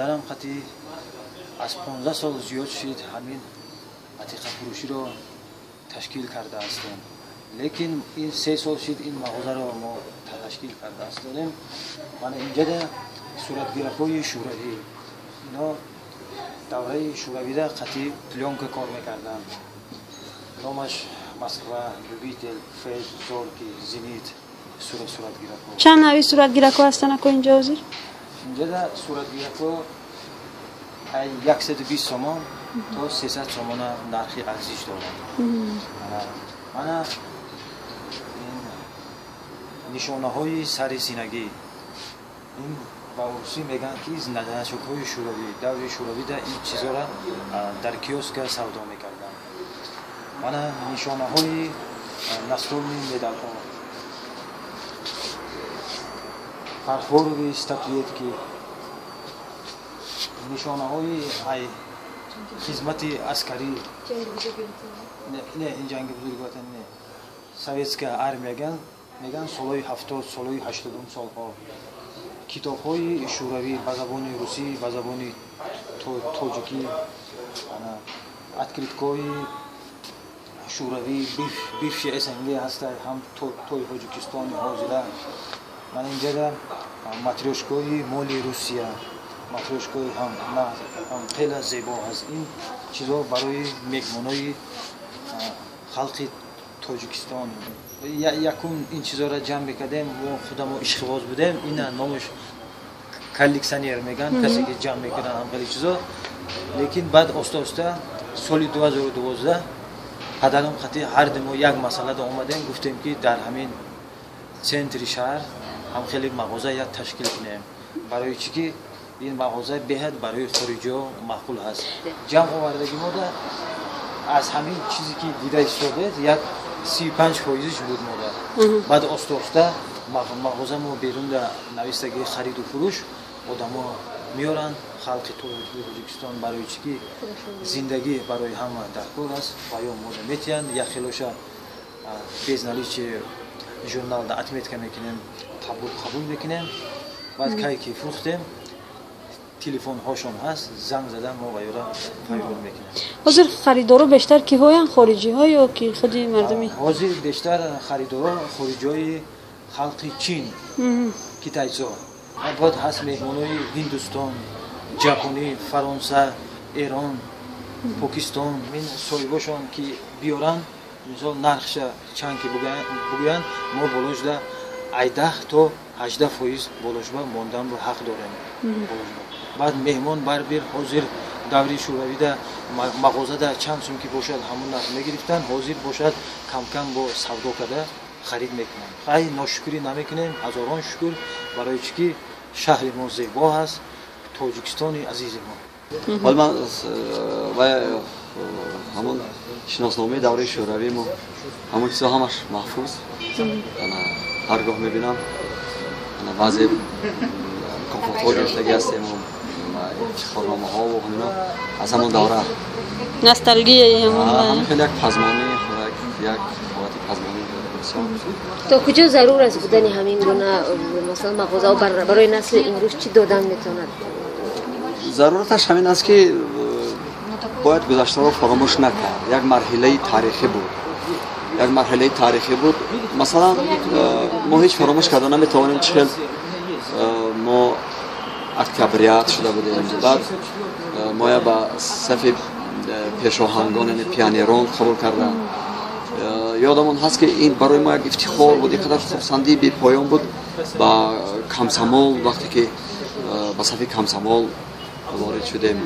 Падарам қати аз 15 сол зиёд шид ҳамин атиқафурӯширо ташкил карда ҳастем. Лекин ин 3 сол шид ин мағозаро мо ташкил карда ҳастем. Мана инҷада суратгиракҳои шӯравӣ, ино давраи шӯравида қати плёнка кор мекарданд. Номаш Москва, Любитель, Фез, Зоркий, Зенит, суратгиракҳо. Чанд нави суратгиракҳо ҳастанд ако инҷо ҳозир? Инҷада суратгиракҳо 120 сомон то 300 сомона нархи арзиш дорад. Мана ин нишонаҳои сари синагӣ, ин ба урусӣ мегӯянд, ки значокҳои шӯравӣ. Даври шӯравида ин чизҳоро дар киоска савдо мекарданд. Мана нишонаҳои настольный медалҳо, фарфоровые статуэтки, нишонаҳои ай хизмати аскарӣ. Не, ин ҷанги бузурги ватан не, советская армия меган, солҳои 70, солҳои 80-ум солҳо. Китобҳои шӯравӣ ба забони русӣ, ба забони тоҷикӣ, открыткаҳои шӯравӣ, бывший СНГ ҳаста, ҳам тои Тоҷикистони ҳозира. Мана инҷада матрёшкаҳои моли Русия, матрёшкаҳои ҳам ҳам хеле зебо ҳаст. Ин чизҳо барои меҳмонои халқи Тоҷикистон. Якум ин чизҳоро ҷамъ мекардем, мо худамо ишқибоз будем. Ина номаш коллекционер мегӯянд, касе ки ҷамъ мекунад ҳам хеле чизо. Лекин баъд оста оста соли 2012 падарам қати ҳарду мо як масъалада омадем, гуфтем, ки дар ҳамин центри шаҳр ҳам хеле мағоза як ташкил кунем. Барои чӣ ки ин мағоза беҳад барои хориҷиҳо маъқул ҳаст. Ҷамъ овардагӣ мода аз ҳамин чизе ки дида истодед, як 35 фоизиш буд мода. Баъд оста оста мағоза мо берунда навистаги хариду фурӯш, одамо меоранд, халқи Тоҷикистон. Барои чӣ ки зиндагӣ барои ҳама даркор аст ва ё мода метиҳанд. Як хелоша без наличие журналда отметка мекунем, қабул мекунем. Баъд кай ки фурӯхтем, телефонҳошон ҳаст, занг зада мо ва ёра файрон мекунем. Ҳозир харидоро бештар киҳоянд, хориҷиҳо ё ки худи мардуми? Ҳозир бештар харидоро хориҷиҳои халқи Чин, китайцо. Баъд ҳаст меҳмонои Ҳиндустон, Ҷапонӣ, Фаронса, Эрон, Покистон. Ин соҳибошон ки биёранд, мисол, нархша чанд ки бугӯянд, мо болошда ай 10 то 18 фоиз болошба монданро ҳақ дорем. Баъд меҳмон барбир. Ҳозир даври шӯравида мағозада чанд сум ки бошад, ҳамон нарх мегирифтанд. Ҳозир бошад, камкам бо савдо карда харид мекунанд. Хай, ношукрӣ намекунем, ҳазорон шукр. Барои чӣ ки шаҳри мо зебо ҳаст, Тоҷикистони азизи мо. Ҳол ман ҳамон шиносномаи давраи шӯравӣ мо, ҳамон чизо ҳамаш маҳфуз. Ҳар гоҳ мебинам, баъзе мукофотҳо гирифтагӣ ҳастем, ифтихорномаҳову ҳамино аз ҳамон давра. Носталгияи. Ҳамин хеле як пазмонӣ, як ҳолати пазмонӣ. То куҷо зарур аст будани ҳамин гуна, масалан, мағозаҳо барои насли имрӯз? Чӣ додан метавонад? Зарураташ ҳамин аст, ки бояд гузаштаро фаромӯш накард. Як марҳилаи таърихӣ буд, як марҳилаи таърихӣ буд. Масалан, мо ҳеҷ фаромӯш карда наметавонем, чӣ хел мо октябрят шуда будем. Баъд моя ба сафи пешоҳангон, яъне пионерон қабул карданд. Ёдамон ҳаст, ки ин барои мо як ифтихор буд, ин қадар хурсандии бепоён буд. Ба комсомол, вақте ки ба сафи комсомол ворид шудем.